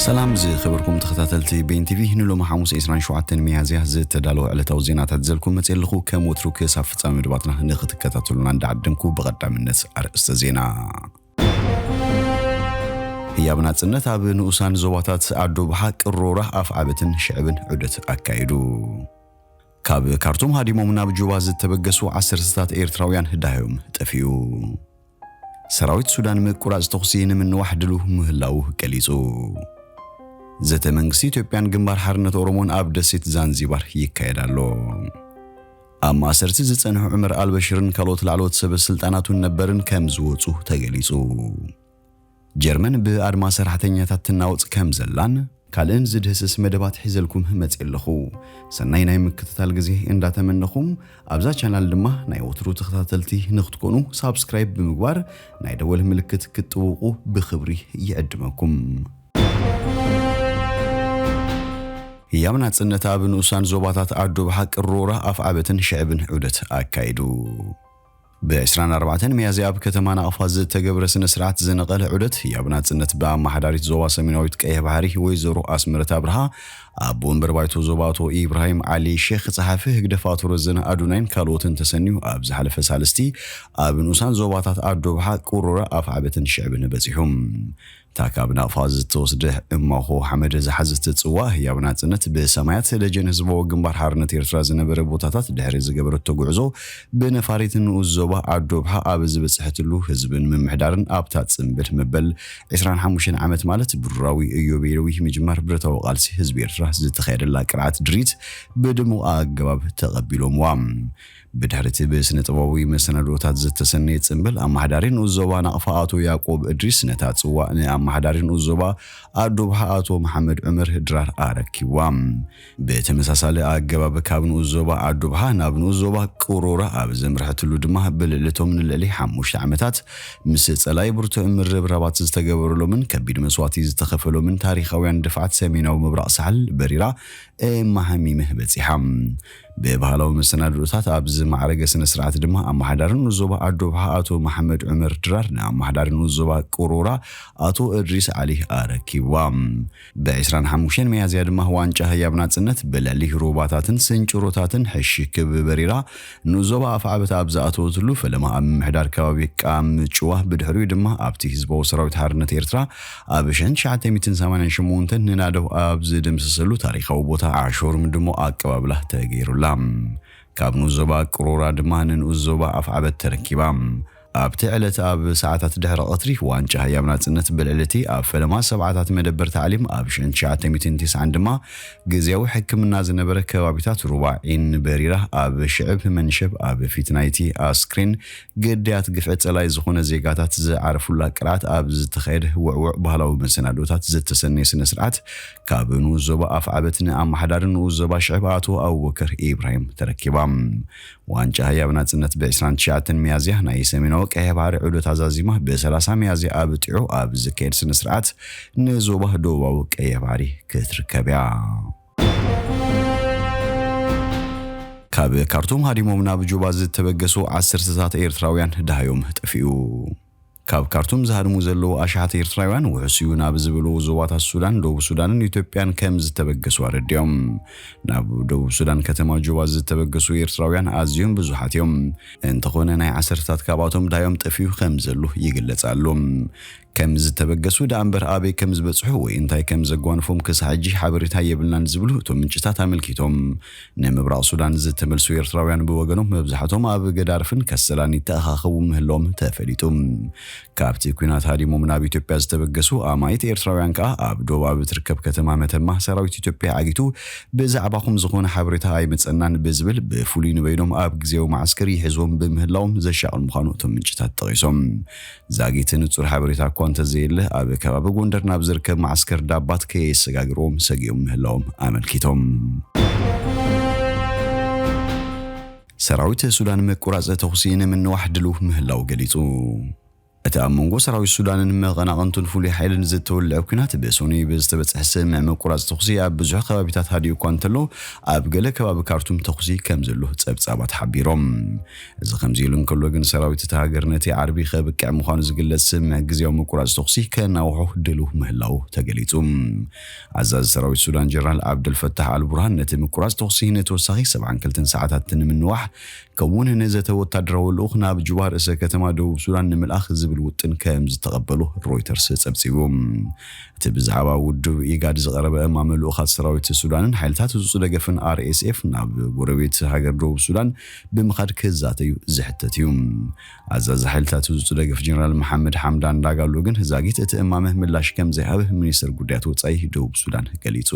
ሰላም ዝኸበርኩም ተኸታተልቲ ቤን ቲቪ፣ ንሎሚ ሓሙስ ዕስራን ሸውዓተን ሚያዝያ ዝተዳለወ ዕለታዊ ዜናታት ዘልኩም መፅእ ኣለኹ። ከም ወትሩ ክሳብ ፍጻሜ መደባትና ንኽትከታተሉና እንዳዓደምኩ፣ ብቐዳምነት ኣርእስተ ዜና። ህያብ ናጽነት ኣብ ንኡሳን ዞባታት ኣዶ ባሓ፣ ቅሮራ፣ ኣፍዓበትን ሽዕብን ዑደት ኣካይዱ። ካብ ካርቱም ሃዲሞም ናብ ጁባ ዝተበገሱ ዓሰርተታት ኤርትራውያን ዳህዮም ጠፊኡ። ሰራዊት ሱዳን ምቁራጽ ተኹሲ ንምንዋሕ ድሉ ምህላው ገሊጹ። ዘተ መንግስቲ ኢትዮጵያን ግንባር ሓርነት ኦሮሞን ኣብ ደሴት ዛንዚባር ይካየድ ኣሎ። ኣብ ማእሰርቲ ዝጸንሑ ዑመር ኣልበሽርን ካልኦት ላዕለዎት ሰበ ስልጣናቱን ነበርን ከም ዝወጹ ተገሊጹ። ጀርመን ብኣድማ ሰራሕተኛታት ትናወጽ ከም ዘላን ካልእን ዝድህስስ መደባት ሒዘልኩም መጽእ ኣለኹ። ሰናይ ናይ ምክትታል ግዜ እንዳተመነኹም፣ ኣብዛ ቻናል ድማ ናይ ወትሩ ተኸታተልቲ ንክትኮኑ ሳብስክራይብ ብምግባር ናይ ደወል ምልክት ክትጥውቁ ብኽብሪ ይዕድመኩም። ህያብ ናጽነት ኣብ ንኡሳን ዞባታት ኣዶ ባሓ፣ ቅሮራ፣ ኣፍዓበትን ሽዕብን ዑደት ኣካይዱ። ብ ዕስራን ኣርባዕተን ሚያዝያ ኣብ ከተማ ናቕፋ ዝተገብረ ስነ ስርዓት ዝነቐለ ዑደት ህያብ ናጽነት ብኣመሓዳሪት ዞባ ሰሜናዊት ቀይሕ ባሕሪ ወይዘሮ ኣስመረት ኣብርሃ፣ ኣቦ ወንበር ባይቶ ዞባ ኣቶ ኢብራሂም ዓሊ ሼኽ፣ ጸሓፊ ህግደፍ ኣቶ ረዘነ ኣዱናይን ካልኦትን ተሰንዩ ኣብ ዝሓለፈ ሳልስቲ ኣብ ንኡሳን ዞባታት ኣዶ ባሓ፣ ቅሮራ፣ ኣፍዓበትን ሽዕብን በጺሑ። እታ ካብ ናቕፋ ዝተወስደ እማኾ ሓመድ ዝሓዘት ጽዋ ህያብ ናጽነት ብሰማያት ደጀን ህዝባዊ ግንባር ሓርነት ኤርትራ ዝነበረ ቦታታት ድሕሪ ዝገበረቶ ጉዕዞ ብነፋሪት ንኡስ ዞባ ኣዶ ባሓ ኣብ ዝበጽሐትሉ ህዝብን ምምሕዳርን ኣብታ ጽንብል መበል ዕስራን ሓሙሽተን ዓመት ማለት ብሩራዊ ኢዮቤልዊ ምጅማር ብረታዊ ቃልሲ ህዝቢ ኤርትራ ዝተኻየደላ ቅርዓት ድሪት ብድሙቕ ኣገባብ ተቐቢሎምዋ። ብድሕሪቲ ብስነ ጥበባዊ መሰናድኦታት ዝተሰነየ ጽንብል ኣመሓዳሪ ንኡስ ዞባ ናቕፋ ኣቶ ያዕቆብ እድሪስ ነታ ጽዋ ንኣመሓዳሪ ንኡስ ዞባ ኣዶ ባሓ ኣቶ መሓመድ ዑመር ድራር ኣረኪብዋ። ብተመሳሳሊ ኣገባብ ካብ ንኡስ ዞባ ኣዶ ባሓ ናብ ንኡስ ዞባ ቅሮራ ኣብ ዘምርሐትሉ ድማ ብልዕሊ እቶም ንልዕሊ ሓሙሽተ ዓመታት ምስ ጸላይ ብርቱዕ ምርብራባት ዝተገበረሎምን ከቢድ መስዋእቲ ዝተኸፈሎምን ታሪኻውያን ድፍዓት ሰሜናዊ ምብራቕ ሳሕል በሪራ እማሃሚመ በጺሓ። ብባህላዊ መሰናድኦታት ኣብ ዝማዕረገ ስነ ስርዓት ድማ ኣመሓዳሪ ንኡስ ዞባ ኣዶ ባሓ ኣቶ መሓመድ ዑመር ድራር ንኣመሓዳሪ ንኡስ ዞባ ቅሮራ ኣቶ እድሪስ ዓሊ ኣረኪብዋ። ብ ዕስራን ሓሙሽተን ሚያዝያ ድማ ዋንጫ ህያብ ናጽነት ብልዕሊ ሩባታትን ስንጭሮታትን ሕሽክብ በሪራ ንኡስ ዞባ ኣፍዓበት ኣብ ዝኣተወትሉ ፈለማ ኣብ ምምሕዳር ከባቢ ቃም ጭዋ ብድሕሪኡ ድማ ኣብቲ ህዝባዊ ሰራዊት ሓርነት ኤርትራ ኣብ ሽሕን ትሽዓተ ሚእትን ሰማንያን ሸሞንተን ንናደው ኣብ ዝድምሰሰሉ ታሪኻዊ ቦታ ዓሾር ምድሞ ኣቀባብላ ተገይሩላ። ካብ ንኡስ ዞባ ቅሮራ ድማ ንንኡስ ዞባ ኣፍዓበት ተረኪባ። ኣብቲ ዕለት ኣብ ሰዓታት ድሕሪ ቀትሪ ዋንጫ ህያብ ናጽነት ብልዕሊ እቲ ኣብ ፈለማ ሰብዓታት መደበር ታዕሊም ኣብ ሽሕን ትሽዓተ ሚእትን ተስዓን ድማ ግዝያዊ ሕክምና ዝነበረ ከባቢታት ሩባ ዒን በሪራ ኣብ ሽዕብ መንሸብ ኣብ ፊት ናይቲ ኣስክሬን ግዳያት ግፍዒ ጸላይ ዝኾነ ዜጋታት ዝዓረፉላ ቅርዓት ኣብ ዝተኻየደ ውዕውዕ ባህላዊ መሰናዶታት ዝተሰነየ ስነ ስርዓት ካብ ንኡስ ዞባ ኣፍዓበት ንኣመሓዳሪ ንኡስ ዞባ ሽዕብ ኣቶ ኣቡበከር ኢብራሂም ተረኪባ። ዋንጫ ህያብ ናጽነት ብ ዕስራን ትሽዓተን ሚያዝያ ናይ ሰሜናዊ ቀይሕ ባሕሪ ዑደት ኣዛዚማ ብ ሰላሳ ሚያዝያ ኣብ ጥዑ ኣብ ዝካየድ ስነ ስርዓት ንዞባ ደቡባዊ ቀይሕ ባሕሪ ክትርከብ እያ። ካብ ካርቱም ሃዲሞም ናብ ጁባ ዝተበገሱ ዓሰርተታት ኤርትራውያን ደሃዮም ጠፊኡ። ካብ ካርቱም ዝሃድሙ ዘለዉ ኣሽሓት ኤርትራውያን ውሑስ እዩ ናብ ዝበልዎ ዞባታት ሱዳን፣ ደቡብ ሱዳንን ኢትዮጵያን ከም ዝተበገሱ ኣረዲኦም። ናብ ደቡብ ሱዳን ከተማ ጁባ ዝተበገሱ ኤርትራውያን ኣዝዮም ብዙሓት እዮም። እንተኾነ ናይ ዓሰርተታት ካብኣቶም ደሃዮም ጠፊኡ ከም ዘሎ ይግለጽ ኣሎ። ከም ዝተበገሱ ደኣ እምበር ኣበይ ከም ዝበጽሑ ወይ እንታይ ከም ዘጓንፎም ክሳዕ ሕጂ ሓበሬታ የብልናን ዝብሉ እቶም ምንጭታት ኣመልኪቶም። ንምብራቕ ሱዳን ዝተመልሱ ኤርትራውያን ብወገኖም መብዛሕቶም ኣብ ገዳርፍን ከሰላን ይተኣኻኸቡ ምህላዎም ተፈሊጡ። ካብቲ ኲናት ሃዲሞም ናብ ኢትዮጵያ ዝተበገሱ ኣማኢት ኤርትራውያን ከኣ ኣብ ዶብ ኣብ እትርከብ ከተማ መተማ ሰራዊት ኢትዮጵያ ዓጊቱ ብዛዕባኹም ዝኾነ ሓበሬታ ኣይመጸናን ብዝብል ብፍሉይ ንበይኖም ኣብ ግዜያዊ መዓስከር ይሕዝዎም ብምህላዎም ዘሻቕል ምዃኑ እቶም ምንጭታት ጠቒሶም። ዛጊት ንጹር ሓበሬታ እኳ እንተዘየለ፣ ኣብ ከባቢ ጎንደር ናብ ዝርከብ መዓስከር ዳባት ከየሰጋግርዎም ሰጊኦም ምህላዎም ኣመልኪቶም። ሰራዊት ሱዳን ምቁራጽ ተኹሲ ንምንዋሕ ድሉው ምህላው ገሊጹ። እቲ ኣብ መንጎ ሰራዊት ሱዳንን መቐናቕንቱን ፍሉይ ሓይልን ዝተወልዐ ኲናት ብሶኒ ብዝተበጽሐ ስምምዕ ምቁራጽ ተኹሲ ኣብ ብዙሕ ከባቢታት ሃዲኡ እኳ እንተሎ፣ ኣብ ገለ ከባቢ ካርቱም ተኹሲ ከም ዘሎ ጸብጻባት ሓቢሮም። እዚ ከምዚ ኢሉ እንከሎ ግን፣ ሰራዊት እታ ሃገር ነቲ ዓርቢ ከብቅዕ ምዃኑ ዝግለጽ ስምምዕ ግዜያዊ ምቁራጽ ተኹሲ ከናውሖ ድልው ምህላው ተገሊጹ። ኣዛዚ ሰራዊት ሱዳን ጀነራል ዓብደልፈታሕ ኣልቡርሃን ነቲ ምቁራጽ ተኹሲ ንተወሳኺ ሰብዓን ክልተን ሰዓታት ንምንዋሕ ከምኡውን ንዘተ ወታደራዊ ልኡኽ ናብ ጁባ ርእሰ ከተማ ደቡብ ሱዳን ንምልኣኽ ዝብል ውጥን ከም ዝተቐበሉ ሮይተርስ ጸብጺቡ። እቲ ብዛዕባ ውድብ ኢጋድ ዝቐረበ እማመ ልኡኻት ሰራዊት ሱዳንን ሓይልታት ህጹጽ ደገፍን ኣር ኤስ ኤፍ ናብ ጎረቤት ሃገር ደቡብ ሱዳን ብምኻድ ክዛተዩ ዝሕተት እዩ። ኣዛዚ ሓይልታት ህጹጽ ደገፍ ጀነራል መሓመድ ሓምዳን ዳጋሎ ግን ዛጊት እቲ እማመ ምላሽ ከም ዘይሃበ ሚኒስትር ጉዳያት ወጻኢ ደቡብ ሱዳን ገሊጹ።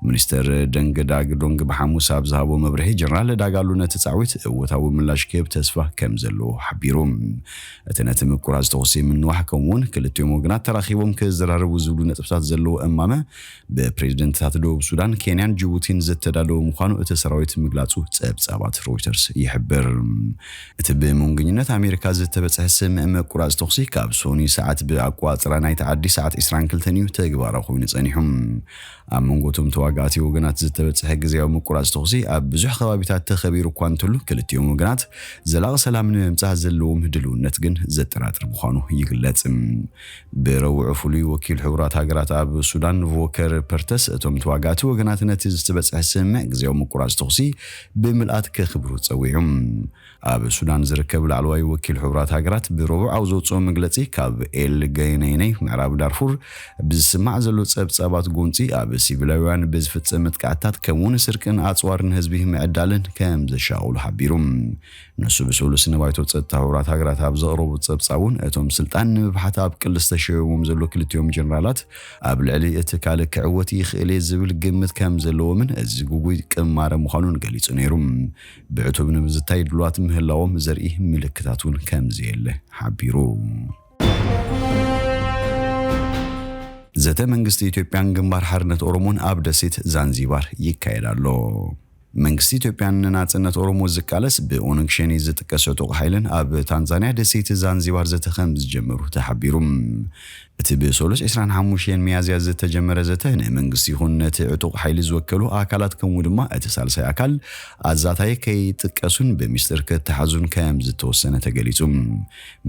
ሚኒስተር ደንግ ዳግ ዶንግ ብሓሙስ ኣብ ዝሃቦ መብርሂ፣ ጀነራል ዳጋሉ ነቲ ጻዕዊት እወታዊ ምላሽ ክህብ ተስፋ ከም ዘለዎ ሓቢሩ። እቲ ነቲ ምቁራጽ ተኹሲ ምንዋሕ፣ ከምኡውን ክልቲኦም ወገናት ተራኺቦም ክዘራረቡ ዝብሉ ነጥብታት ዘለዎ እማመ ብፕሬዝደንትታት ደቡብ ሱዳን፣ ኬንያን ጅቡቲን ዝተዳለወ ምዃኑ እቲ ሰራዊት ምግላጹ ጸብጻባት ሮይተርስ ይሕብር። እቲ ብመንጎኝነት ኣሜሪካ ዝተበጽሐ ስምምዕ ምቁራጽ ተኹሲ ካብ ሶኒ ሰዓት ብኣቋጽራ ናይቲ ዓዲ ሰዓት ዕስራን ክልተን እዩ ተግባራዊ ኮይኑ ጸኒሑ። ኣብ መንጎ እቶም ተዋጋእቲ ወገናት ዝተበጽሐ ግዜያዊ ምቁራጽ ተኹሲ ኣብ ብዙሕ ከባቢታት ተኸቢሩ እኳ እንተሉ፣ ክልቲኦም ወገናት ዘላቒ ሰላም ንምምጻእ ዘለዎም ድልውነት ግን ዘጠራጥር ምዃኑ ይግለጽ። ብረቡዕ ፍሉይ ወኪል ሕቡራት ሃገራት ኣብ ሱዳን ቮከር ፐርተስ፣ እቶም ተዋጋእቲ ወገናት ነቲ ዝተበጽሐ ስምምዕ ግዜያዊ ምቁራጽ ተኹሲ ብምልኣት ከኽብሩ ጸዊዑ። ኣብ ሱዳን ዝርከብ ላዕለዋይ ወኪል ሕቡራት ሃገራት ብረቡዕ ኣብ ዘውፅኦ መግለጺ፣ ካብ ኤል ገነይነይ ምዕራብ ዳርፉር ብዝስማዕ ዘሎ ጸብጻባት ጎንጺ፣ ኣብ ሲቪላውያን ብዝፍጸም መጥቃዕትታት ከምኡውን ስርቅን ኣጽዋርን ህዝቢ ምዕዳልን ከም ዘሻቕሉ ሓቢሩ። ንሱ ብሰሉስ ንባይቶ ጸጥታ ሕቡራት ሃገራት ኣብ ዘቕረቡ ጸብጻብ እውን፣ እቶም ስልጣን ንምብሓት ኣብ ቅልስ ተሸይሞም ዘለዉ ክልቲኦም ጀነራላት ኣብ ልዕሊ እቲ ካልእ ክዕወት ይኽእል እየ ዝብል ግምት ከም ዘለዎምን እዚ ግጉይ ቅማረ ምዃኑን ገሊጹ ነይሩ። ብዕቱብ ንምዝታይ ድሉዋት ምህላዎም ዘርኢ ምልክታት እውን ከም ዘየለ ሓቢሩ። ዘተ መንግስቲ ኢትዮጵያን ግንባር ሓርነት ኦሮሞን ኣብ ደሴት ዛንዚባር ይካየድ ኣሎ። መንግስቲ ኢትዮጵያን ንናጽነት ኦሮሞ ዝቃለስ ብኦነግ ሸኔ ዝጥቀስ ዕጡቕ ሓይልን ኣብ ታንዛንያ ደሴት ዛንዚባር ዘተ ከም ዝጀመሩ ተሓቢሩ። እቲ ብሰሉስ ዕስራን ሓሙሽተን ሚያዝያ ዝተጀመረ ዘተ፣ ንመንግስቲ ይኹን ነቲ ዕጡቕ ሓይሊ ዝወከሉ ኣካላት፣ ከምኡ ድማ እቲ ሳልሳይ ኣካል ኣዛታይ ከይጥቀሱን ብሚስጥር ክተሓዙን ከም ዝተወሰነ ተገሊጹ።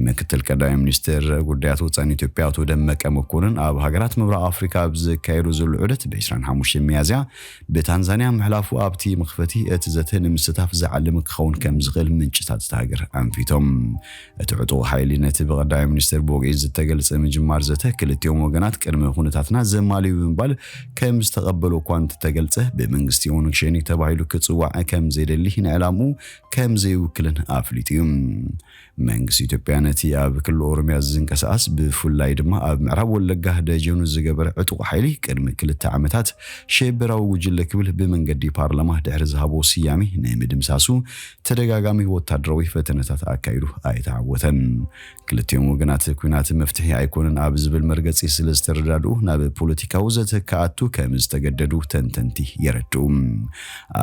ምክትል ቀዳማይ ሚኒስትር ጉዳያት ወጻኢ ኢትዮጵያ ኣቶ ደመቀ መኮንን፣ ኣብ ሃገራት ምብራቕ ኣፍሪካ ኣብ ዝካየዱ ዘሎ ዑደት ብ ዕስራን ሓሙሽተን ሚያዝያ ብታንዛንያ ምሕላፉ፣ ኣብቲ መኽፈቲ እቲ ዘተ ንምስታፍ ዝዓለመ ክኸውን ከም ዝኽእል ምንጭታት እታ ሃገር ኣንፊቶም። እቲ ዕጡቕ ሓይሊ ነቲ ብቐዳማይ ሚኒስትር ብወግዒ ዝተገልጸ ምጅማር ዘተ፣ ክልቲኦም ወገናት ቅድመ ኩነታትና ዘማልዩ ብምባል ከም ዝተቐበሎ እኳ እንተተገልጸ፣ ብመንግስቲ ኦነግ ሸኔ ተባሂሉ ክጽዋዕ ከም ዘይደሊ፣ ንዕላምኡ ከም ዘይውክልን ኣፍሊጡ እዩ። መንግስቲ ኢትዮጵያ ነቲ ኣብ ክልል ኦሮሚያ ዝንቀሳቐስ፣ ብፍላይ ድማ ኣብ ምዕራብ ወለጋ ደጀኑ ዝገበረ ዕጡቕ ሓይሊ፣ ቅድሚ ክልተ ዓመታት ሽበራዊ ጉጅለ ክብል ብመንገዲ ፓርላማ ድሕሪ ዝሃቦ ስያሜ ንምድምሳሱ ተደጋጋሚ ወታደራዊ ፈተነታት ኣካይዱ ኣይተዓወተን። ክልቲኦም ወገናት፣ ኲናት መፍትሒ ኣይኮነን ኣብ ዝብል መርገጺ ስለ ዝተረዳድኡ፣ ናብ ፖለቲካዊ ዘተ ክኣቱ ከም ዝተገደዱ ተንተንቲ የረድኡ።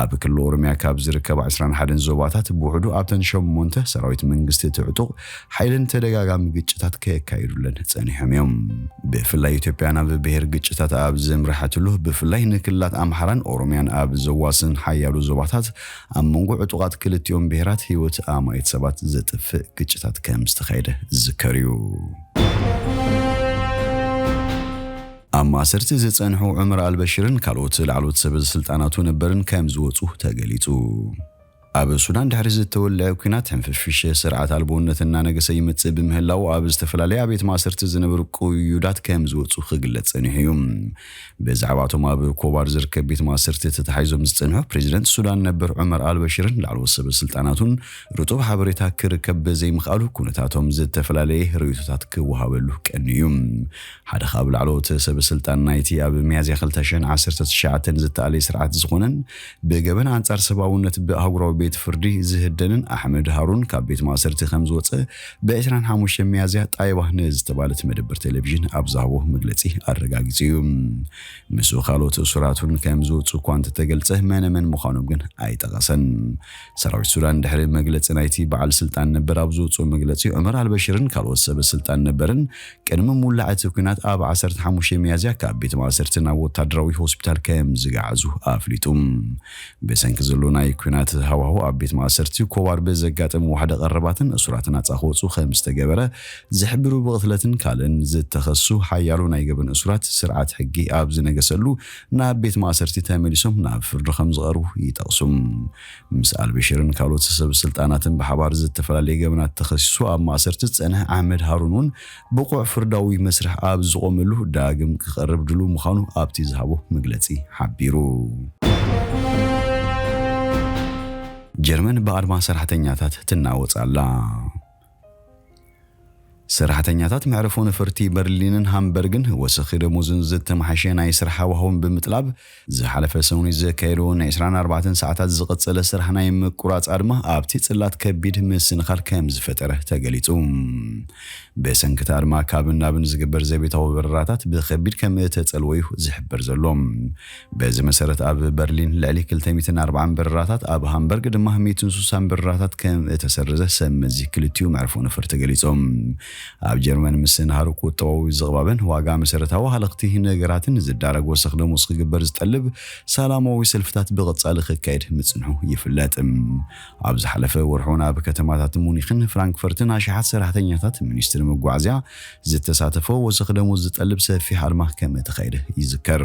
ኣብ ክልል ኦሮሚያ ካብ ዝርከባ ዕስራን ሓደን ዞባታት፣ ብውሕዱ ኣብተን ሸሞንተ፣ ሰራዊት መንግስቲ እቲ ዕጡቕ ሓይልን ተደጋጋሚ ግጭታት ከካይዱለን ጸኒሖም እዮም። ብፍላይ ኢትዮጵያ ናብ ብሔር ግጭታት ኣብ ዘምረሐትሉ፣ ብፍላይ ንክልላት ኣምሓራን ኦሮሚያን ኣብ ዘዋስን ሓያሎ ዞባታት፣ ኣብ መንጎ ዕጡቓት ክልቲኦም ብሔራት ህይወት ኣማኢት ሰባት ዘጥፍእ ግጭታት ከም ዝተኻየደ ዝዝከር እዩ። ኣብ ማእሰርቲ ዝጸንሑ ዑመር ኣልበሽርን ካልኦት ላዕለዎት ሰበ ስልጣናቱ ነበርን ከም ዝወጹ ተገሊጹ። ኣብ ሱዳን ድሕሪ ዝተወልዐ ኲናት፣ ሕንፍሽፍሽ ስርዓት ኣልቦነት እናነገሰ ይመጽእ ብምህላው፣ ኣብ ዝተፈላለዩ ኣብያተ ማእሰርቲ ዝነበሩ ቅዩዳት ከም ዝወጹ ክግለጽ ጸኒሑ እዩ። ብዛዕባ እቶም ኣብ ኮባር ዝርከብ ቤት ማእሰርቲ ተታሒዞም ዝጸንሑ ፕሬዚደንት ሱዳን ነበር ዑመር ኣልበሽርን ላዕለዎት ሰበ ስልጣናቱን ርጡብ ሓበሬታ ክርከብ ብዘይምኽኣሉ፣ ኩነታቶም ዝተፈላለየ ርእይቶታት ክወሃበሉ ቀንዩ እዩ። ሓደ ካብ ላዕለዎት ሰበ ስልጣን ናይቲ ኣብ ሚያዝያ ክልተ ሽሕን ዓሰርተ ትሽዓተን ዝተኣለየ ስርዓት ዝኾነን ብገበን ኣንጻር ሰብኣውነት ብኣህጉራዊ ቤት ፍርዲ ዝህደንን ኣሕመድ ሃሩን ካብ ቤት ማእሰርቲ ከም ዝወፀ ብ ዕስራን ሓሙሽተን ሚያዝያ ጣይባ ንዝተባለት መደበር ቴሌቪዥን ኣብ ዝሃቦ መግለፂ ኣረጋጊፁ እዩ። ምስኡ ካልኦት እሱራት እውን ከም ዝወፁ እኳ እንተተገልፀ፣ መነመን ምዃኖም ግን ኣይጠቐሰን። ሰራዊት ሱዳን ድሕሪ መግለፂ ናይቲ በዓል ስልጣን ነበር ኣብ ዝወፅኦ መግለፂ፣ ዑመር ኣልበሽርን ካልኦት ሰበ ስልጣን ነበርን ቅድሚ ምውላዕ እቲ ኲናት ኣብ ዓሰርተ ሓሙሽተ ሚያዝያ ካብ ቤት ማእሰርቲ ናብ ወታደራዊ ሆስፒታል ከም ዝገዓዙ ኣፍሊጡ። ብሰንኪ ዘሎ ናይ ኲናት ሃዋሁ ኣብ ቤት ማእሰርቲ ኮባር ብዘጋጠሙ ዋሕደ ቀረባትን እሱራትን ናጻ ክወፁ ከም ዝተገበረ ዝሕብሩ ብቕትለትን ካልእን ዝተኸሱ ሓያሎ ናይ ገበን እሱራት ስርዓት ሕጊ ኣብ ዝነገሰሉ ናብ ቤት ማእሰርቲ ተመሊሶም ናብ ፍርዲ ከም ዝቐርቡ ይጠቕሱ። ምስ ኣልበሽርን ካልኦት ሰብ ስልጣናትን ብሓባር ዝተፈላለየ ገበናት ተኸሲሱ ኣብ ማእሰርቲ ዝጸንሐ ኣሕመድ ሃሩን እውን ብቑዕ ፍርዳዊ መስርሕ ኣብ ዝቖመሉ ዳግም ክቐርብ ድሉው ምዃኑ ኣብቲ ዝሃቦ መግለጺ ሓቢሩ። ጀርመን ብኣድማ ሰራሕተኛታት ትናወጽ ኣላ። ሰራሕተኛታት መዕርፎ ነፈርቲ በርሊንን ሃምበርግን ወሰኺ ደሞዝን ዝተመሓሸ ናይ ስራሕ ሃዋህውን ብምጥላብ ዝሓለፈ ሰሙን ዘካየድዎ ን ዕስራን ኣርባዕተን ሰዓታት ዝቐጸለ ስራሕ ናይ ምቁራጽ ኣድማ ኣብቲ ጽላት ከቢድ ምስንኻል ከም ዝፈጠረ ተገሊጹ። ብሰንኪ እቲ ኣድማ ካብን ናብን ዝግበር ዘቤታዊ በረራታት ብኸቢድ ከም እተጸልወ እዩ ዝሕበር ዘሎ። በዚ መሰረት ኣብ በርሊን ልዕሊ ክልተ ሚእትን ኣርባዓን በረራታት፣ ኣብ ሃምበርግ ድማ ሚእትን ስሳን በረራታት ከም እተሰረዘ ሰብ መዚ ክልቲኡ መዕርፎ ነፈርቲ ገሊጾም። ኣብ ጀርመን ምስንሃሩ ቁጠባዊ ዝቕባበን ዋጋ መሰረታዊ ሃለኽቲ ነገራትን ዝዳረግ ወሰኽ ደሞዝ ክግበር ዝጠልብ ሰላማዊ ሰልፍታት ብቐጻሊ ክካየድ ምጽንሑ ይፍለጥ። ኣብ ዝሓለፈ ወርሑ ናብ ከተማታት ሙኒኽን ፍራንክፈርትን ኣሽሓት ሰራሕተኛታት ሚኒስትሪ መጓዓዝያ ዝተሳተፈ ወሰኽ ደሞዝ ዝጠልብ ሰፊሕ ኣድማ ከም እተኻየደ ይዝከር።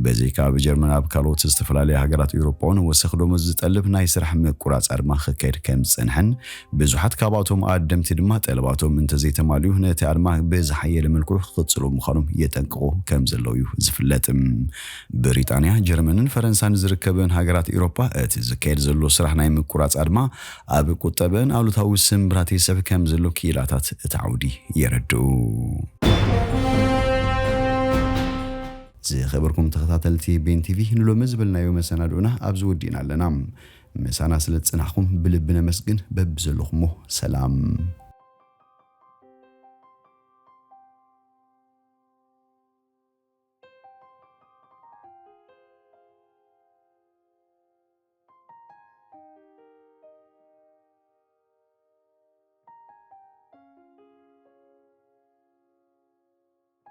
በዚ ካብ ጀርመን ኣብ ካልኦት ዝተፈላለዩ ሃገራት ኤውሮጳ እውን ወሰኽ ደሞዝ ዝጠልብ ናይ ስራሕ ምቁራጽ ኣድማ ክካየድ ከም ዝጸንሐን ብዙሓት ካብኣቶም ኣደምቲ ድማ ጠለባቶም እንተዘይተማልዩ ነቲ ኣድማ ብዝሓየለ መልክዑ ክቕጽሉ ምዃኖም የጠንቅቑ ከም ዘለዉ እዩ ዝፍለጥ። ብሪጣንያ፣ ጀርመንን ፈረንሳን ዝርከበን ሃገራት ኤውሮጳ እቲ ዝካየድ ዘሎ ስራሕ ናይ ምቁራጽ ኣድማ ኣብ ቁጠበን ኣሉታዊ ስምብራት የስዕብ ከም ዘሎ ክኢላታት እቲ ዓውዲ የረድኡ። ዝኸበርኩም ተኸታተልቲ ቤን ቲቪ፣ ንሎሚ ዝበልናዮ መሰናድኡና ኣብዚ ወዲእና ኣለና። ምሳና ስለ ዝጸናሕኩም ብልቢ ነመስግን። በብዘለኹሞ ሰላም።